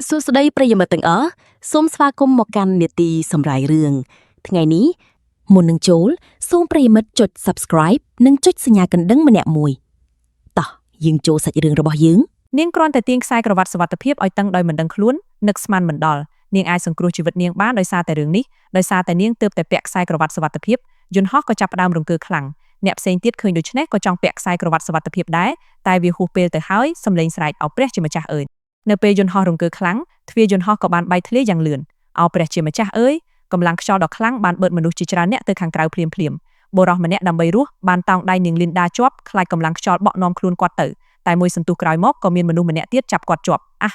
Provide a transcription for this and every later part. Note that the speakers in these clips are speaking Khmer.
សួស្តីប្រិយមិត្តទាំងអស់សូមស្វាគមន៍មកកាន់នេតិសម្រាយរឿងថ្ងៃនេះមុននឹងចូលសូមប្រិយមិត្តចុច Subscribe និងចុចសញ្ញាកណ្ដឹងម្នាក់មួយតោះយើងចូលសាច់រឿងរបស់យើង នាងគ្រាន់តែទាញខ្សែក្រវ៉ាត់សុវត្ថិភាពឲ្យតឹងដោយមិនដឹងខ្លួននឹកស្មានមិនដល់នាងអាចសង្គ្រោះជីវិតនាងបានដោយសារតែរឿងនេះដោយសារតែនាងទើបតែពាក់ខ្សែក្រវ៉ាត់សុវត្ថិភាពយន្តហោះក៏ចាប់ផ្ដើមរង្គើខ្លាំងអ្នកផ្សេងទៀតឃើញដូច្នេះក៏ចង់ពាក់ខ្សែក្រវ៉ាត់សុវត្ថិភាពដែរតែវាហួសពេលទៅហើយសំឡេងស្រែកអោព្រះជាម្ចាស់អើយនៅពេលយន្តហោះរង្គើខ្លាំងទ្វារយន្តហោះក៏បានបែកធ្លាយយ៉ាងលឿនអោព្រះជាម្ចាស់អើយកម្លាំងខ្យល់ដ៏ខ្លាំងបានបឺតមនុស្សជាច្រើនអ្នកទៅខាងក្រៅភ្លាមភ្លាមបុរសម្នាក់ដើម្បីរស់បានតោងដៃនាងលីនដាជាប់ខ្លាចកម្លាំងខ្យល់បក់នាំខ្លួនគាត់ទៅ តែមួយសន្ទុះក្រោយមកក៏មានមនុស្សម្នាក់ទៀតចាប់គាត់ជាប់អះ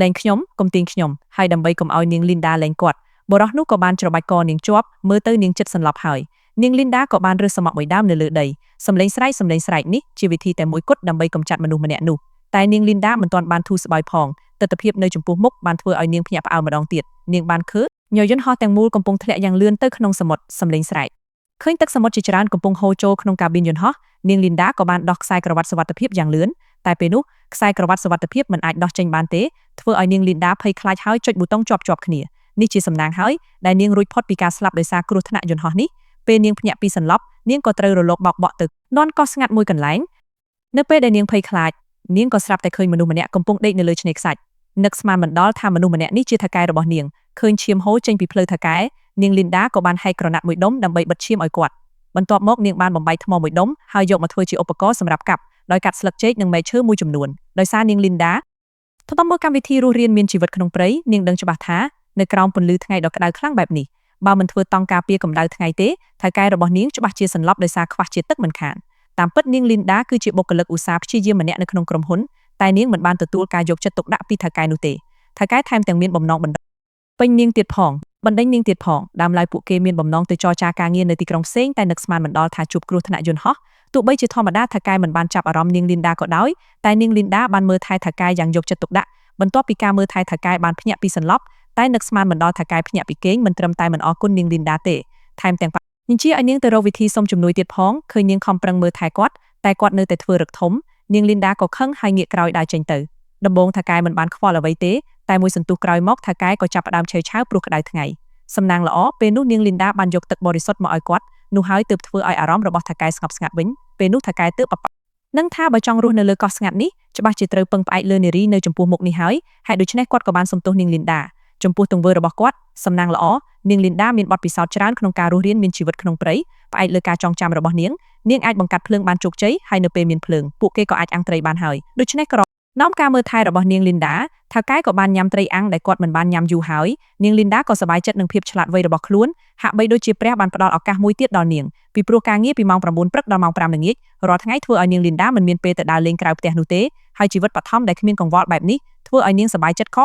លែងខ្ញុំកុំទាញខ្ញុំហើយដើម្បីកុំឲ្យនាងលីនដាលែងគាត់បុរសនោះក៏បានច្របាច់កនាងជាប់មើលទៅនាងចិត្តសន្លប់ហើយនាងលីនដាក៏បានរើសសំក់មួយដើមនៅលើដីសំឡេងស្រែកសំឡេងស្រែកនេះជាវិធីតែមួយគត់ដើម្បីកម្ចាត់មនុស្សម្នាក់នោះតែនាងលីនដាមិនទាន់បានធូរស្បើយផងទិដ្ឋភាពនៅចំពោះមុខបានធ្វើឲ្យនាងភ្ញាក់ផ្អើលម្ដងទៀតនាងបានឃើញញយន្តហោះទាំងមូលកំពុងធ្លាក់យ៉ាងលឿនទៅក្នុងសមុទ្រសំឡេងស្រែកឃើញទឹកសមុទ្រជាច្រើនកំពុងហូរចូលក្នុងកាប៊ីនយន្តហោះនាងលីនដាក៏បានដោះខ្សែក្រវ៉ាត់សុវត្ថិភាពយ៉ាងលឿន តែពេលនោះខ្សែក្រវ៉ាត់សុវត្ថិភាពមិនអាចដោះចេញបានទេធ្វើឲ្យនាងលីនដាភ័យខ្លាចហើយចុចប៊ូតុងជាប់ជាប់គ្នានេះជាសំណាងហើយដែលនាងរួចផុតពីការស្លាប់ដោយសារគ្រោះថ្នាក់យន្តហោះនេះពេលនាងភ្ញាក់ពីសន្លប់នាងក៏ត្រូវរលកបោកបក់ទៅនន់កោះស្ងាត់មួយកន្លែងនៅពេលដែលនាងភ័យខ្លាចនាងក៏ស្រាប់តែឃើញមនុស្សម្នាក់កំពុងដេកនៅលើឆ្នេរខ្សាច់នឹកស្មានមិនដល់ថាមនុស្សម្នាក់នេះជាថៅកែរបស់នាងឃើញឈាមហូរចេញពីភ្លៅថៅកែនាងលីនដាក៏បានហែកក្រណាត់មួយដុំដើម្បីបិទឈាមឲ្យគាត់បន្ទាប់មកនាងបានបំបែកថ្មមួយដុំហើយយកមកធ្វើជាឧបករណ៍សម្រាប់កាប់ ដោយកាត់ស្លឹកចេកនិងមែកឈើមួយចំនួនដោយសារនាងលីនដាធ្លាប់មើលកម្មវិធីរស់រានមានជីវិតក្នុងព្រៃនាងដឹងច្បាស់ថានៅក្រោមពន្លឺថ្ងៃដ៏ក្តៅខ្លាំងបែបនេះបើមិនធ្វើតង់ការពារកម្ដៅថ្ងៃទេថៅកែរបស់នាងច្បាស់ជាសន្លប់ដោយសារខ្វះជាតិទឹកមិនខានតាមពិតនាងលីនដាគឺជាបុគ្គលិកឧស្សាហ៍ព្យាយាមម្នាក់នៅក្នុងក្រុមហ៊ុនតែនាងមិនបានទទួលការយកចិត្តទុកដាក់ពីថៅកែនោះទេថៅកែថែមទាំងមានបំណងបណ្ដពេញនាងទៀតផងបណ្ដេញនាងទៀតផងដើមឡើយពួកគេមានបំណងទៅចរចាការងារនៅទីក្រុងផ្សេងតែនឹកស្មានមិនដល់ថាជួបគ្រោះថ្នាក់យន្តហោះ ទោះបីជាធម្មតាថៅកែមិនបានចាប់អារម្មណ៍នាងលីនដាក៏ដោយតែនាងលីនដាបានមើលថែថៅកែយ៉ាងយកចិត្តទុកដាក់បន្ទាប់ពីការមើលថែថៅកែបានភ្ញាក់ពីសន្លប់តែនឹកស្មានមិនដល់ថៅកែភ្ញាក់ពីគេងមិនត្រឹមតែមិនអរគុណនាងលីនដាទេថែមទាំងបញ្ជាឲ្យនាងទៅរកវិធីសុំជំនួយទៀតផងឃើញនាងខំប្រឹងមើលថែគាត់តែគាត់នៅតែធ្វើរឹកធំនាងលីនដាក៏ខឹងហើយងាកក្រោយដើរចេញទៅដំបូងថៅកែមិនបានខ្វល់អ្វីទេតែមួយសន្ទុះក្រោយមកថៅកែក៏ចាប់ផ្ដើមឆេវឆាវព្រោះក្តៅថ្ងៃសំណាងល្អពេលនោះនាងលីនដាបានយកទឹកបរិសុទ្ធមកឲ្យគាត់នោះហើយទើបធ្វើឲ្យអារម្មណ៍របស់ថៅកែស្ងប់ស្ងាត់វិញពេលនោះថៅកែទើបប នឹងថាបើចង់រស់នៅលើកោះស្ងាត់នេះច្បាស់ជាត្រូវពឹងផ្អែកលើនារីនៅចំពោះមុខនេះហើយហេតុដូច្នេះគាត់ក៏បានសំទោសនាងលីនដាចំពោះទង្វើរបស់គាត់សំណាងល្អនាងលីនដាមានបទពិសោធន៍ច្រើនក្នុងការរស់រានមានជីវិតក្នុងព្រៃផ្អែកលើការចងចាំរបស់នាងនាងអាចបង្កាត់ភ្លើងបានជោគជ័យហើយនៅពេលមានភ្លើងពួកគេក៏អាចអាំងត្រីបានហើយដូច្នេះក្រណោមការមើលថែរបស់នាងលីនដាថៅកែក៏បានញ៉ាំត្រីអាំងដែលគាត់មិនបានញ៉ាំយូរហើយនាងលីនដាក៏សប្បាយចិត្តនឹងភាពឆ្លាតវៃរបស់ខ្លួនហាក់បីដូចជាព្រះបានផ្ដល់ឱកាសមួយទៀតដល់នាងពីព្រោះការងារពីម៉ោង9ព្រឹកដល់ម៉ោង5ល្ងាច រាល់ថ្ងៃធ្វើឲ្យនាងលីនដាមិនមានពេលទៅដើរលេងក្រៅផ្ទះនោះទេហើយជីវិតបឋមដែលគ្មានកង្វល់បែបនេះធ្វើឲ្យនាងសប្បាយចិត្តខ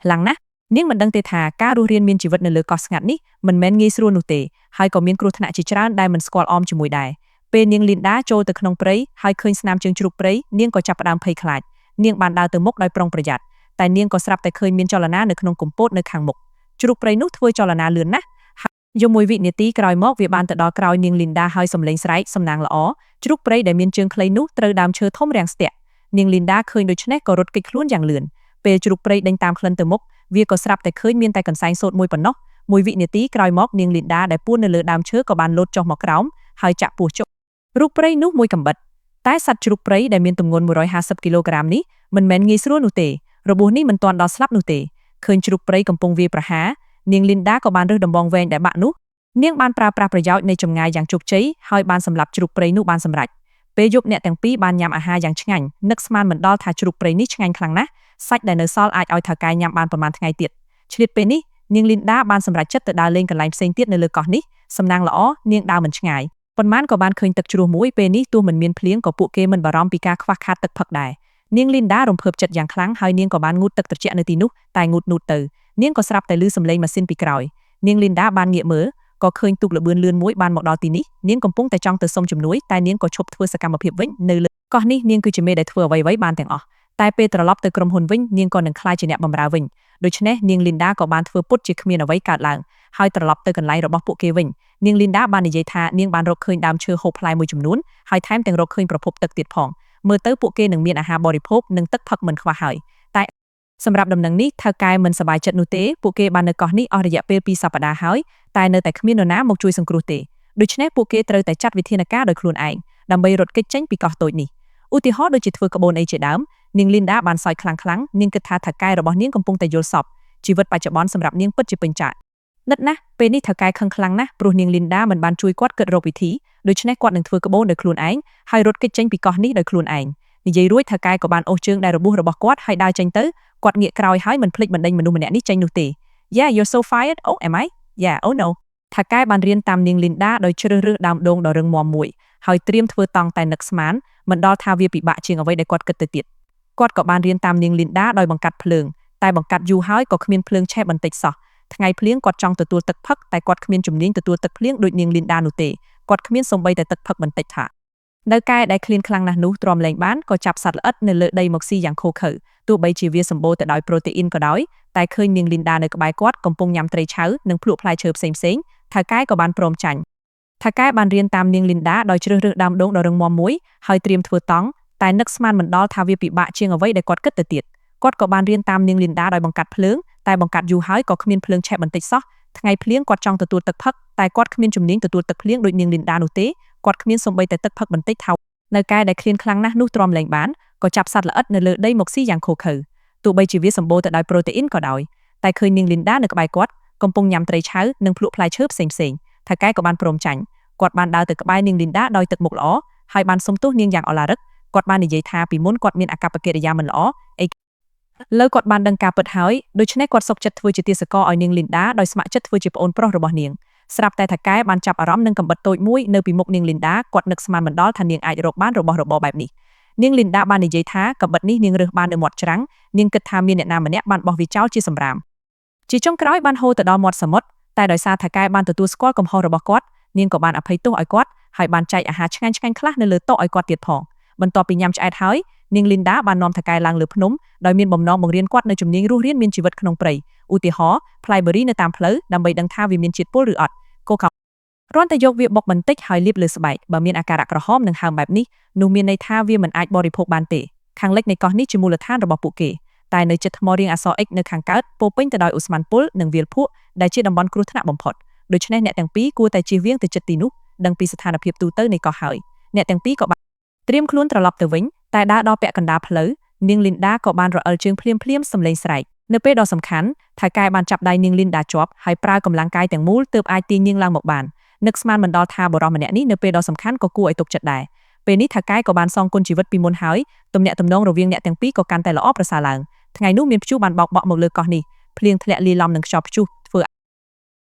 ខ្លាំងណាស់នាងមិនដឹងទេថាការរស់រានមានជីវិតនៅលើកោះស្ងាត់នេះមិនមែនងាយស្រួលនោះទេហើយក៏មានគ្រោះថ្នាក់ជាច្រើនដែលមិនស្គាល់អមជាមួយដែរពេលនាងលីនដាចូលទៅក្នុងព្រៃហើយឃើញស្នាមជើងជ្រូកព្រៃនាងក៏ចាប់ផ្ដើមភ័យខ្លាចនាងបានដើរទៅមុខដោយប្រុងប្រយ័ត្នតែនាងក៏ស្រាប់តែឃើញមានចលនានៅក្នុងគុម្ពោតនៅខាងមុខជ្រូកព្រៃនោះធ្វើចលនាលឿនណាស់យមួយវិនាទីក្រោយមកវាបានទៅដល់ក្រោយនាងលីនដាហើយសំឡេងស្រែកសំណាងល្អ ជ្រូកព្រៃដែលមានជើងខ្លីនោះត្រូវដើមឈើធំរាំងស្ទាក់នាងលីនដាឃើញដូច្នេះក៏រត់គេចខ្លួនយ៉ាងលឿនពេលជ្រូកព្រៃដេញតាមក្លិនទៅមុខវាក៏ស្រាប់តែឃើញមានតែកន្សែងសូត្រមួយប៉ុណ្ណោះមួយវិនាទីក្រោយមកនាងលីនដាដែលពួននៅលើដើមឈើក៏បានលោតចុះមកក្រោមហើយចាក់ពោះចុះរូបព្រៃនោះមួយកំបិតតែសត្វជ្រូកព្រៃដែលមានទម្ងន់150គីឡូក្រាមនេះមិនមែនងាយស្រួលនោះទេរបួសនេះមិនទាន់ដល់ស្លាប់នោះទេឃើញជ្រូកព្រៃកំពុងវាយប្រហារនាងលីនដាក៏បានរើសដំបងវែងដែលបាក់នោះនាងបានប្រើប្រាស់ប្រយោជន៍នៃចម្ងាយយ៉ាងជោគជ័យហើយបានសម្លាប់ជ្រូកព្រៃនោះបានសម្រេចពេលយប់អ្នកទាំងពីរបានញ៉ាំអាហារយ៉ាងឆ្ងាញ់នឹកស្មានមិនដល់ថាជ្រូកព្រៃនេះឆ្ងាញ់ខ្លាំងណាស់សាច់ដែលនៅសល់អាចឲ្យថៅកែញ៉ាំបានប្រហែលថ្ងៃទៀតឆ្លៀតពេលនេះនាងលីនដាបានសម្រេចចិត្តទៅដើរលេងកន្លែងផ្សេងទៀតនៅលើកោះនេះសំណាងល្អនាងដើរមិនឆ្ងាយប៉ុន្មានក៏បានឃើញទឹកជ្រោះមួយពេលនេះទោះមិនមានភ្លៀងក៏ពួកគេមិនបារម្ភពីការខ្វះខាតទឹកផឹកដែរនាងលីនដារំភើបចិត្តយ៉ាងខ្លាំងហើយនាងក៏បានងូតទឹកត្រជាក់នៅទីនោះតែងូតនូតទៅនាងក៏ស្រាប់តែឮសំឡេងម៉ាស៊ីនពីក្រោយនាងលីនដាបានងាកមើលក៏ឃើញទូកល្បឿនលឿនមួយបានមកដល់ទីនេះនាងកំពុងតែចង់ទៅសុំជំនួយតែនាងក៏ឈប់ធ្វើសកម្មភាពវិញនៅលើកោះនេះនាងគឺជាមេដែលធ្វើអ្វីៗបានទាំងអស់តែពេលត្រឡប់ទៅក្រុមហ៊ុនវិញនាងក៏នឹងក្លាយជាអ្នកបម្រើវិញដូច្នេះនាងលីនដាក៏បានធ្វើពុតជាគ្មានអ្វីកើតឡើងហើយត្រឡប់ទៅកន្លែងរបស់ពួកគេវិញនាងលីនដាបាននិយាយថានាងបានរកឃើញដើមឈើហូបផ្លែមួយចំនួនហើយថែមទាំងរកឃើញប្រភពទឹកទៀតផងមើលទៅពួកគេនឹងមានអាហារបរិភោគនិងទឹកផឹកមិនខ្វះហើយតែ សម្រាប់ដំណឹងនេះថៅកែមិនសប្បាយចិត្តនោះទេពួកគេបាននៅកោះនេះអស់រយៈពេល2សប្តាហ៍ហើយតែនៅតែគ្មាននរណាមកជួយសង្គ្រោះទេដូច្នេះពួកគេត្រូវតែចាត់វិធានការដោយខ្លួនឯងដើម្បីរត់គេចចេញពីកោះតូចនេះឧទាហរណ៍ដូចជាធ្វើក្បូនអីជាដើមនាងលីនដាបានសើចខ្លាំងៗនាងគិតថាថៅកែរបស់នាងកំពុងតែយល់សប្តិជីវិតបច្ចុប្បន្នសម្រាប់នាងពិតជាពេញចាក់និតណាស់ពេលនេះថៅកែខឹងខ្លាំងណាស់ព្រោះនាងលីនដាមិនបានជួយគាត់គិតរកវិធីដូច្នេះគាត់នឹងធ្វើក្បូនដោយខ្លួនឯងហើយរត់គេចចេញពីកោះនេះដោយខ្លួនឯងនិយាយរួចថៅកែក៏បានអូសជើងដែលរបួសរបស់គាត់ហើយដើរចេញទៅគាត់ងាកក្រោយហើយមិនភ្លេចបណ្ដេញមនុស្សម្នាក់នេះចេញនោះទេ Yeah, you're so fired. Oh, am I? Yeah. Oh no. ថៅកែបានរៀនតាមនាងលីនដាដោយជ្រើសរើសដើមដូងដ៏រឹងមាំមួយហើយត្រៀមធ្វើតង់តែនឹកស្មានមិនដល់ថាវាពិបាកជាងអ្វីដែលគាត់គិតទៅទៀតគាត់ក៏បានរៀនតាមនាងលីនដាដោយបង្កាត់ភ្លើងតែបង្កាត់យូរហើយក៏គ្មានភ្លើងឆេះបន្តិចសោះថ្ងៃភ្លៀងគាត់ចង់ទទួលទឹកផឹកតែគាត់គ្មានជំនាញទទួលទឹកភ្លៀងដូចនាងលីនដានោះទេគាត់គ្មានសូម្បីតែទឹកផឹកបន្តិចថានៅកែដែលឃ្លានខ្លាំងណាស់នោះទ្រាំលែងបានក៏ចាប់សត្វល្អិតនៅលើដីមកស៊ីយ៉ាងឃោរឃៅទោះបីជាវាសម្បូរទៅដោយប្រូតេអ៊ីនក៏ដោយតែឃើញនាងលីនដានៅក្បែរគាត់កំពុងញ៉ាំត្រីឆៅនិងភ្លក់ផ្លែឈើផ្សេងៗថៅកែក៏បានព្រមចាញ់ថៅកែបានរៀនតាមនាងលីនដាដោយជ្រើសរើសដើមដូងដ៏រឹងមាំមួយហើយត្រៀមធ្វើតង់តែនឹកស្មានមិនដល់ថាវាពិបាកជាងអ្វីដែលគាត់គិតទៅទៀតគាត់ក៏បានរៀនតាមនាងលីនដាដោយបង្កាត់ភ្លើងតែបង្កាត់យូរហើយក៏គ្មានភ្លើងឆេះបន្តិចសោះថ្ងៃភ្លៀងគាត់ចង់ទទួលទឹកផឹកតែគាត់គ្មានជំនាញទទួលទឹកភ្លៀងដូចនាងលីនដានោះទេគាត់គ្មានសូម្បីតែទឹកផឹកបន្តិចថានៅកែដែលឃ្លានខ្លាំងណាស់នោះទ្រាំលែងបានក៏ចាប់សត្វល្អិតនៅលើដីមកស៊ីយ៉ាងឃោរឃៅទោះបីជាវាសម្បូរទៅដោយប្រូតេអ៊ីនក៏ដោយតែឃើញនាងលីនដានៅក្បែរគាត់កំពុងញ៉ាំត្រីឆៅនិងភ្លក់ផ្លែឈើផ្សេងៗថៅកែក៏បានព្រមចាញ់គាត់បានដើរទៅក្បែរនាងលីនដាដោយទឹកមុខល្អហើយបានសុំទោសនាងយ៉ាងឱឡារិកគាត់បាននិយាយថាពីមុនគាត់មានអាកប្បកិរិយាមិនល្អឥឡូវគាត់បានដឹងការពិតហើយដូច្នេះគាត់សុខចិត្តធ្វើជាទាសករឲ្យនាងលីនដាដោយស្ម័គ្រចិត្តធ្វើជាប្អូនប្រុសរបស់នាងស្រាប់តែថៅកែបានចាប់អារម្មណ៍នឹងកាំបិតតូចមួយនៅពីមុខនាងលីនដាគាត់នឹកស្មានមិនដល់ថានាងអាចរកបានរបស់របរបែបនេះនាងលីនដាបាននិយាយថាកាំបិតនេះនាងរើសបាននៅមាត់ច្រាំងនាងគិតថាមានអ្នកណាម្នាក់បានបោះវាចោលជាសម្រាមជាចុងក្រោយបានហូរទៅដល់មាត់សមុទ្រតែដោយសារថៅកែបានទទួលស្គាល់កំហុសរបស់គាត់នាងក៏បានអភ័យទោសឲ្យគាត់ហើយបានចែកអាហារឆ្ងាញ់ៗខ្លះនៅលើតុឲ្យគាត់ទៀតផងបន្ទាប់ពីញ៉ាំឆ្អែតហើយនាងលីនដាបាននាំថៅកែឡើងលើភ្នំដោយមានបំណងបង្រៀនគាត់នៅជំនាញរស់រានមានជីវិតក្នុងព្រៃឧទាហរណ៍ផ្លែបឺរីនៅតាមផ្លូវដើម្បីដឹងថាវាមានជាតិពុលឬអត់កូកាគ្រាន់តែយកវាបុកបន្តិចហើយលាបលើស្បែកបើមានអាការៈក្រហមនិងហើមបែបនេះនោះមានន័យថាវាមិនអាចបរិភោគបានទេខាងលិចនៃកោះនេះជាមូលដ្ឋានរបស់ពួកគេតែនៅជិតថ្មរាងអក្សរ X នៅខាងកើតពោពេញទៅដោយឧស្ម័នពុលនិងវាលភក់ដែលជាតំបន់គ្រោះថ្នាក់បំផុតដូច្នេះអ្នកទាំងពីរគួរតែជៀសវាងទៅជិតទីនោះដឹងពីស្ថានភាពទូទៅនៃកោះហើយអ្នកទាំងពីរក៏បានត្រៀមខ្លួនត្រឡប់ទៅវិញតែដើរដល់ពាក់កណ្ដាលផ្លូវនាងលីនដាក៏បានរអិលជើងភ្លាមភ្លាមសំឡេងស្រែកនៅពេលដ៏សំខាន់ថៅកែបានចាប់ដៃនាងលីនដាជាប់ហើយប្រើកម្លាំងកាយទាំងមូលទើបអាចទាញនាងឡើងមកបាននឹកស្មានមិនដល់ថាបុរសម្នាក់នេះនៅពេលដ៏សំខាន់ក៏គួរឲ្យទុកចិត្តដែរពេលនេះថៅកែក៏បានសងគុណជីវិតពីមុនហើយទំនាក់ទំនងរវាងអ្នកទាំងពីរក៏កាន់តែល្អប្រសើរឡើងថ្ងៃនោះមានព្យុះបានបោកបក់មកលើកោះនេះភ្លៀងធ្លាក់លាយឡំនឹងខ្យល់ព្យុះធ្វើ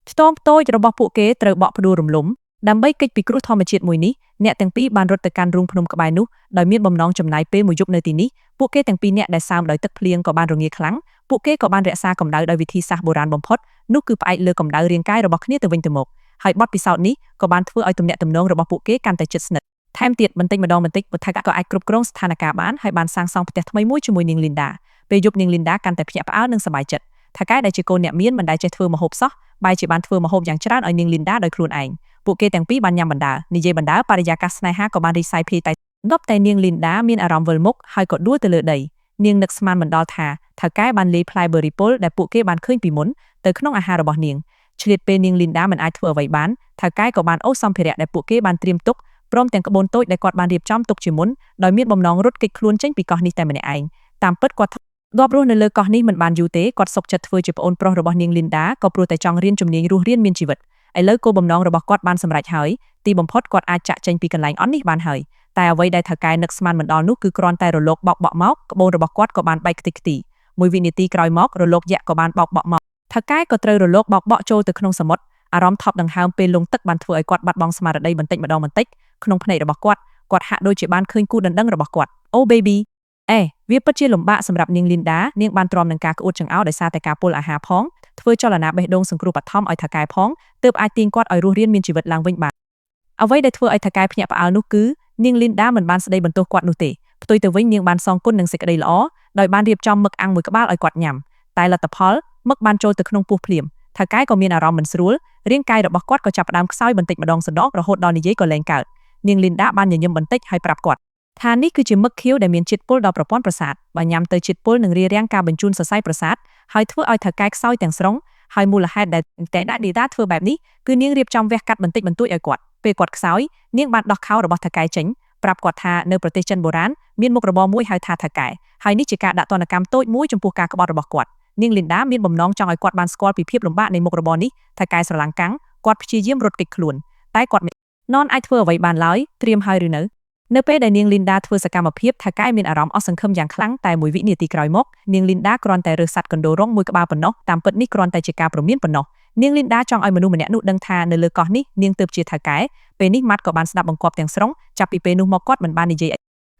ខ្ទមតូចរបស់ពួកគេត្រូវបក់ផ្ដួលរំលំដើម្បីគេចពីគ្រោះធម្មជាតិមួយនេះអ្នកទាំងពីរបានរត់ទៅកាន់រូងភ្នំក្បែរនោះដោយមានបំណងចំណាយពេលមួយយប់នៅទីនេះពួកគេទាំងពីរនាក់ដែលសើមដោយទឹកភ្លៀងក៏បានរងាខ្លាំងពួកគេក៏បានរក្សាកម្ដៅដោយវិធីសាស្ត្របុរាណបំផុតនោះគឺផ្អែកលើកម្ដៅរាងកាយរបស់គ្នាទៅវិញទៅមកហើយបទពិសោធន៍នេះក៏បានធ្វើឲ្យទំនាក់ទំនងរបស់ពួកគេកាន់តែជិតស្និទ្ធថែមទៀតបន្តិចម្ដងបន្តិចបុថកក៏អាចគ្រប់គ្រងស្ថានភាពបានហើយបានសាងសង់ផ្ទះថ្មីមួយជាមួយនាងលីនដាពេលយប់នាងលីនដាកាន់តែភ្ញាក់ផ្អើលនិងសប្បាយចិត្តថៅកែដែលជាកូនអ្នកមានមិនដែលចេះធ្វើម្ហូបសោះបែរជាបានធ្វើម្ហូបយ៉ាងច្រើនឲ្យនាងលីនដាដោយខ្លួនឯងពួកគេទាំងពីរបានញ៉ាំបណ្ដើនិយាយបណ្ដើបរិយាកាសស្នេហាក៏បានរីកសាយភាយតែដប់តែនាងលីនដាមានអារម្មណ៍វិលមុខហើយក៏ដួលទៅលើដីនាងនឹកស្មានមិនដល់ថាថៅកែបានលាយផ្លែបឺរីពុលដែលពួកគេបានឃើញពីមុនទៅក្នុងអាហាររបស់នាងឆ្លៀតពេលនាងលីនដាមិនអាចធ្វើអ្វីបានថៅកែក៏បានអូសសម្ភារៈដែលពួកគេបានត្រៀមទុកព្រមទាំងក្បូនតូចដែលគាត់បានរៀបចំទុកជាមុនដោយមានបំណងរត់គេចខ្លួនចេញពីកោះនេះតែម្នាក់ឯងតាមពិតគាត់ដបរស់នៅលើកោះនេះមិនបានយូរទេគាត់សុខចិត្តធ្វើជាប្អូនប្រុសរបស់នាងលីនដាក៏ព្រោះតែចង់រៀនជំនាញរស់រានមានជីវិតឥឡូវគោលបំណងរបស់គាត់បានសម្រេចហើយទីបំផុតគាត់អាចចាក់ចេញពីកន្លែងអន់នេះបានហើយតែអ្វីដែលថៅកែនឹកស្មានមិនដល់នោះគឺគ្រាន់តែរលកបោកបក់មកក្បូនរបស់គាត់ក៏បានបែកខ្ទេចខ្ទីមួយវិនាទីក្រោយមករលកយក្សក៏បានបោកបក់មកថៅកែក៏ត្រូវរលកបោកបក់ចូលទៅក្នុងសមុទ្រអារម្មណ៍ថប់ដង្ហើមពេលលងទឹកបានធ្វើឲ្យគាត់បាត់បង់ស្មារតីបន្តិចម្ដងបន្តិចក្នុងភ្នែករបស់គាត់គាត់ហាក់ដូចជាបានឃើញគូដណ្ដឹងរបស់គាត់អូ baby អេវាពិតជាលំបាកសម្រាប់នាងលីនដានាងបានទ្រាំនឹងការក្អួតចង្អោរដោយសារតែការពុលអាហារផងធ្វើចលនាបេះដូងសង្គ្រោះបឋមឲ្យថៅកែផងទើបអាចទាញគាត់ឲ្យរស់រានមានជីវិតឡើងវិញបានអ្វីដែលធ្វើឲ្យថៅកែភ្ញាក់ផ្អើលនោះគឺនាងលីនដាមិនបានស្ដីបន្ទោសគាត់នោះទេផ្ទុយទៅវិញនាងបានសងគុណនឹងសេចក្តីល្អដោយបានរៀបចំមឹកអាំងមួយក្បាលឲ្យគាត់ញ៉ាំតែលទ្ធផលមឹកបានចូលទៅក្នុងពោះភ្លាមថៅកែក៏មានអារម្មណ៍មិនស្រួលរាងកាយរបស់គាត់ក៏ចាប់ផ្ដើមខ្សោយបន្តិចម្ដងសណ្ដករហូតដល់និយាយក៏លែងកើតនាងលីនដាបានញញឹមបន្តិចហើយប្រាប់គាត់ ថានេះគឺជាមឹកខៀវដែលមានជាតិពុលដល់ប្រព័ន្ធប្រសាទបើញ៉ាំទៅជាតិពុលនឹងរារាំងការបញ្ជូនសរសៃប្រសាទហើយធ្វើឲ្យថៅកែខ្សោយទាំងស្រុងហើយមូលហេតុដែលតែដាក់ឌីតាធ្វើបែបនេះគឺនាងរៀបចំវះកាត់បន្តិចបន្តួចឲ្យគាត់ពេលគាត់ខ្សោយនាងបានដោះខោរបស់ថៅកែចេញប្រាប់គាត់ថានៅប្រទេសចិនបុរាណមានមុខរបរមួយហៅថាថៅកែហើយនេះជាការដាក់ទណ្ឌកម្មតូចមួយចំពោះការក្បត់របស់គាត់នាងលីនដាមានបំណងចង់ឲ្យគាត់បានស្គាល់ពីភាពលំបាកនៃមុខរបរនេះថៅកែស្រឡាំងកាំងគាត់ព្យាយាមរត់គេចខ្លួនតែគាត់ននអាចធ្វើអ្វីបានឡើយត្រៀមហើយឬនៅនៅពេលដែលនាងលីនដាធ្វើសកម្មភាពថៅកែមានអារម្មណ៍អស់សង្ឃឹមយ៉ាងខ្លាំងតែមួយវិនាទីក្រោយមកនាងលីនដាគ្រាន់តែរើសសត្វកណ្ដូររងមួយក្បាលប៉ុណ្ណោះតាមពិតនេះគ្រាន់តែជាការព្រមានប៉ុណ្ណោះនាងលីនដាចង់ឲ្យមនុស្សម្នាក់នោះដឹងថានៅលើកោះនេះនាងទើបជាថៅកែពេលនេះម៉ាត់ក៏បានស្ដាប់បង្គាប់ទាំងស្រុងចាប់ពីពេលនោះមកគាត់មិនបាននិយាយ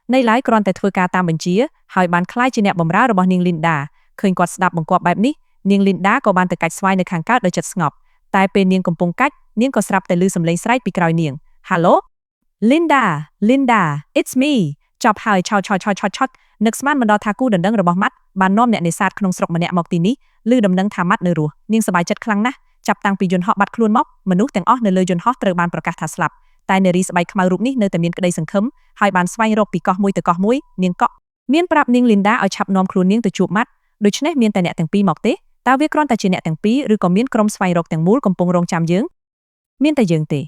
នៃឡើយគ្រាន់តែធ្វើការតាមបញ្ជាហើយបានក្លាយជាអ្នកបម្រើរបស់នាងលីនដាឃើញគាត់ស្ដាប់បង្គាប់បែបនេះនាងលីនដាក៏បានទៅកាច់ស្វាយនៅខាងកើតដោយចិត្តស្ងប់តែពេលនាងកំពុងកាច់នាងក៏ស្រាប់តែឮសំឡេងស្រែកពីក្រោយនាង Hello Linda, Linda, it's me. ចប់ហើយឆោឆោឆោឆោឆោនឹកស្មានមិនដល់ថាគូដណ្ដឹងរបស់ម៉ាត់បាននាំអ្នកនេសាទក្នុងស្រុកម្នាក់មកទីនេះឮដំណឹងថាម៉ាត់នៅរស់នាងសប្បាយចិត្តខ្លាំងណាស់ចាប់តាំងពីយន្តហោះបាត់ខ្លួនមកមនុស្សទាំងអស់នៅលើយន្តហោះត្រូវបានប្រកាសថាស្លាប់តែនារីស្បែកខ្មៅរូបនេះនៅតែមានក្តីសង្ឃឹមហើយបានស្វែងរកពីកោះមួយទៅកោះមួយនាងកក់មានប្រាប់នាងលីនដាឲ្យឆាប់នាំខ្លួននាងទៅជួបម៉ាត់ដូច្នេះមានតែអ្នកទាំងពីរមកទេតើវាគ្រាន់តែជាអ្នកទាំងពីរឬក៏មានក្រុមស្វែងរកទាំងមូលកំពុងរងចាំយើងមានតែយើងទ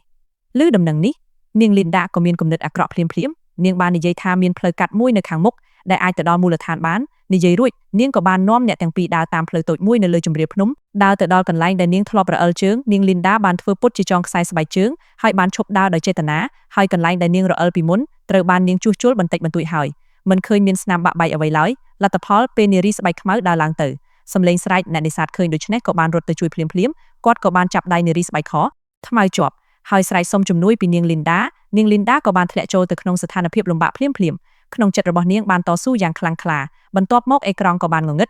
េឮដំណឹងនេះនាងលីនដាក៏មានគំនិតអាក្រក់ភ្លាមភ្លាមនាងបាននិយាយថាមានផ្លូវកាត់មួយនៅខាងមុខដែលអាចទៅដល់មូលដ្ឋានបាននិយាយរួចនាងក៏បាននាំអ្នកទាំងពីរដើរតាមផ្លូវតូចមួយនៅលើជម្រាលភ្នំដើរទៅដល់កន្លែងដែលនាងធ្លាប់រអិលជើងនាងលីនដាបានធ្វើពុតជាចងខ្សែស្បែកជើងហើយបានឈប់ដើរដោយចេតនាហើយកន្លែងដែលនាងរអិលពីមុនត្រូវបាននាងជួសជុលបន្តិចបន្តួចហើយមិនឃើញមានស្នាមបាក់បែកអ្វីឡើយលទ្ធផលពេលនារីស្បែកខ្មៅដើរឡើងទៅសំឡេងស្រែកអ្នកនេសាទឃើញដូច្នេះក៏បានរត់ទៅជួយភ្លាមភ្លាមគាត់ក៏បានចាប់ដៃនារីស្បែកខថ្មជាប់ហើយស្រែកសុំជំនួយពីនាងលីនដានាងលីនដាក៏បានធ្លាក់ចូលទៅក្នុងស្ថានភាពលំបាកភ្លាមភ្លាមក្នុងចិត្តរបស់នាងបានតស៊ូយ៉ាងខ្លាំងក្លាបន្ទាប់មកអេក្រង់ក៏បានងងឹត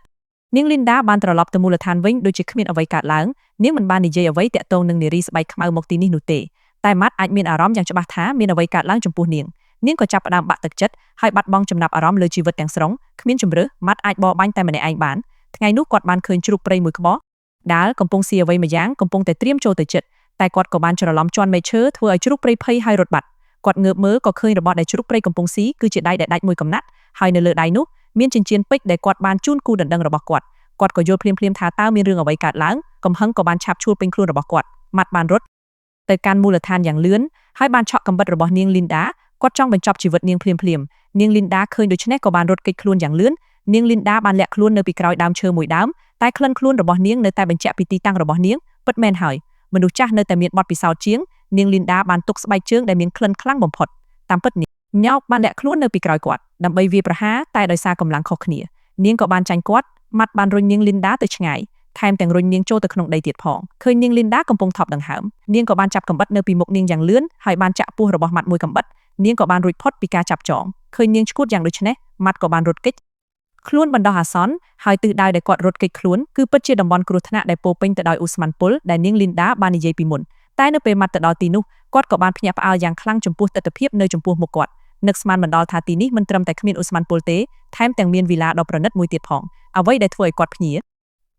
នាងលីនដាបានត្រឡប់ទៅមូលដ្ឋានវិញដូចជាគ្មានអ្វីកើតឡើងនាងមិនបាននិយាយអ្វីទាក់ទងនឹងនារីស្បែកខ្មៅមកទីនេះនោះទេតែម៉ាត់អាចមានអារម្មណ៍យ៉ាងច្បាស់ថាមានអ្វីកើតឡើងចំពោះនាងនាងក៏ចាប់ផ្ដើមបាក់ទឹកចិត្តហើយបាត់បង់ចំណាប់អារម្មណ៍លើជីវិតទាំងស្រុងគ្មានជម្រើសម៉ាត់អាចបរបាញ់តែម្នាក់ឯងបានថ្ងៃនោះគាត់បានឃើញជ្រូកព្រៃមួយក្បោះដាលកំពុងស៊ីអ្វីមួយយ៉ាងកំពុងតែត្រៀមចូលទៅចិត្តតែគាត់ក៏បានច្រឡំជន់មែកឈើធ្វើឲ្យជ្រូកព្រៃភ័យហើយរត់បាត់គាត់ងើបមើលក៏ឃើញរបស់ដែលជ្រូកព្រៃកំពុងស៊ីគឺជាដៃដែលដាច់មួយកំណាត់ហើយនៅលើដៃនោះមានចិញ្ចៀនពេជ្រដែលគាត់បានជូនគូដណ្ដឹងរបស់គាត់គាត់ក៏យល់ភ្លាមៗថាតើមានរឿងអ្វីកើតឡើងកំហឹងក៏បានឆាបឈួលពេញខ្លួនរបស់គាត់ម៉ាត់បានរត់ទៅកាន់មូលដ្ឋានយ៉ាងលឿនហើយបានឆក់កំបិតរបស់នាងលីនដាគាត់ចង់បញ្ចប់ជីវិតនាងភ្លាមភ្លាមនាងលីនដាឃើញដូច្នេះក៏បានរត់គេចខ្លួនយ៉ាងលឿននាងលីនដាបានលាក់ខ្លួននៅពីក្រោយដើមឈើមួយដើមតែក្លិនខ្លួនរបស់នាងនៅតែបញ្ជាក់ពីទីតាំងរបស់នាងពិតមែនហើយមនុស្សចាស់នៅតែមានបទពិសោធន៍ជាងនាងលីនដាបានទុកស្បែកជើងដែលមានក្លិនខ្លាំងបំផុតតាមពិតនេះញោកបានលាក់ខ្លួននៅពីក្រោយគាត់ដើម្បីវាយប្រហារតែដោយសារកម្លាំងខុសគ្នានាងក៏បានចាញ់គាត់ម៉ាត់បានរុញនាងលីនដាទៅឆ្ងាយថែមទាំងរុញនាងចូលទៅក្នុងដីទៀតផងឃើញនាងលីនដាកំពុងថប់ដង្ហើមនាងក៏បានចាប់កំបិតនៅពីមុខនាងយ៉ាងលឿនហើយបានចាក់ពោះរបស់ម៉ាត់មួយកំបិតនាងក៏បានរួចផុតពីការចាប់ចងឃើញនាងឈួតយ៉ាងដូចនេះម៉ាត់ក៏បានរត់គេចខ្លួនបណ្ដោះអាសន្នហើយទិសដៅដែលគាត់រត់គេចខ្លួនគឺពិតជាតំបន់គ្រោះថ្នាក់ដែលពោពេញទៅដោយឧស្ម័នពុលដែលនាងលីនដាបាននិយាយពីមុនតែនៅពេលម៉ាត់ទៅដល់ទីនោះគាត់ក៏បានភ្ញាក់ផ្អើលយ៉ាងខ្លាំងចំពោះទិដ្ឋភាពនៅចំពោះមុខគាត់នឹកស្មានមិនដល់ថាទីនេះមិនត្រឹមតែគ្មានឧស្ម័នពុលទេថែមទាំងមានវីឡាដ៏ប្រណិតមួយទៀតផងអ្វីដែលធ្វើឲ្យគាត់ភ្ញ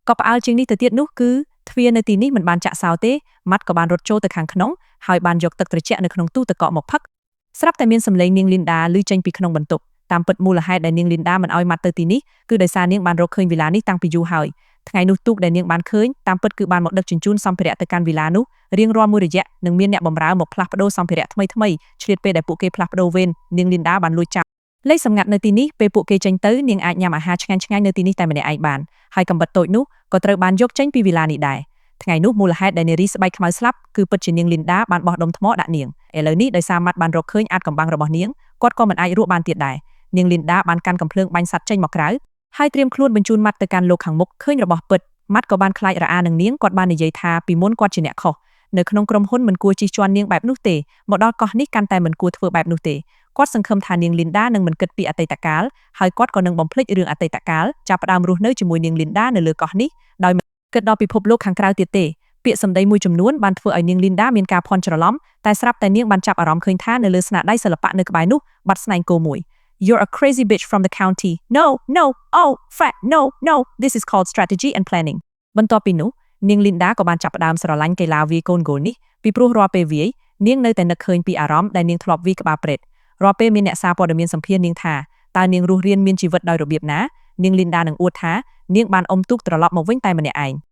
ាក៏ផ្អើលជាងនេះទៅទៀតនោះគឺទ្វារនៅទីនេះមិនបានចាក់សោទេម៉ាត់ក៏បានរត់ចូលទៅខាងក្នុងហើយបានយកទឹកត្រជាក់នៅក្នុងទូទឹកកកមកផឹកស្រាប់តែមានសម្លេងនាងលីនដាឮចេញពីក្នុងបន្ទប់តាមពិតមូលហេតុដែលនាងលីនដាមិនឲ្យម៉ាត់ទៅទីនេះគឺដោយសារនាងបានរកឃើញវីឡានេះតាំងពីយូរហើយថ្ងៃនោះទូកដែលនាងបានឃើញតាមពិតគឺបានមកដឹកជញ្ជូនសម្ភារៈទៅកាន់វីឡានោះរៀងរាល់មួយរយៈនឹងមានអ្នកបម្រើមកផ្លាស់ប្ដូរសម្ភារៈថ្មីថ្មីឆ្លៀតពេលដែលពួកគេផ្លាស់ប្ដូរវេននាងលីនដាបានលួចចាប់លេខសម្ងាត់នៅទីនេះពេលពួកគេចេញទៅនាងអាចញ៉ាំអាហារឆ្ងាញ់ៗនៅទីនេះតែម្នាក់ឯងបានហើយកំបិតតូចនោះក៏ត្រូវបានយកចេញពីវីឡានេះដែរថ្ងៃនោះមូលហេតុដែលនារីស្បែកខ្មៅស្លាប់គឺពិតជានាងលីនដាបានបោះដុំថ្មដាក់នាងឥឡូវនេះដោយសារម៉ាត់បានរកឃើញអាចកំបាំងរបស់នាងគាត់ក៏មិនអាចរស់បានទៀតដែរនាងលីនដាបានកាន់កំភ្លើងបាញ់សត្វចេញមកក្រៅហើយត្រៀមខ្លួនបញ្ជូនម៉ាត់ទៅកាន់លោកខាងមុខឃើញរបស់ពិតម៉ាត់ក៏បានខ្លាចរអានឹងនាងគាត់បាននិយាយថាពីមុនគាត់ជាអ្នកខុសនៅក្នុងក្រុមហ៊ុនមិនគួរជិះជាន់នាងបែបនោះទេមកដល់កោះនេះកាន់តែមិនគួរធ្វើបែបនោះទេគាត់សង្ឃឹមថានាងលីនដានឹងមិនគិតពីអតីតកាលហើយគាត់ក៏នឹងបំភ្លេចរឿងអតីតកាលចាប់ផ្ដើមរស់នៅជាមួយនាងលីនដានៅលើកោះនេះដោយមិនគិតដល់ពិភពលោកខាងក្រៅទៀតទេពាក្យសម្ដីមួយចំនួនបានធ្វើឲ្យនាងលីនដាមានការភ័ន្តច្រឡំតែស្រាប់តែនាងបានចាប់អារម្មណ៍ឃើញថានៅលើស្នាដៃសិល្បៈនៅក្បែរនោះបាត់ស្នែងគោមួយ You're a crazy bitch from the county. No, no, oh, fat, no, no. This is called strategy and planning. បន្ទាប់ពីនោះនាងលីនដាក៏បានចាប់ផ្ដើមស្រឡាញ់កីឡាវាយកូនហ្គោលនេះពីព្រោះរាល់ពេលវាយនាងនៅតែនឹកឃើញពីអារម្មណ៍ដែលនាងធ្លាប់វាយក្បាលប្រេត រាល់ពេលមានអ្នកសារព័ត៌មានសម្ភាសនាងថាតើនាងរស់រានមានជីវិតដោយរបៀបណានាងលីនដានឹងអួតថានាងបានអុំទូកត្រឡប់មកវិញតែម្នាក់ឯង។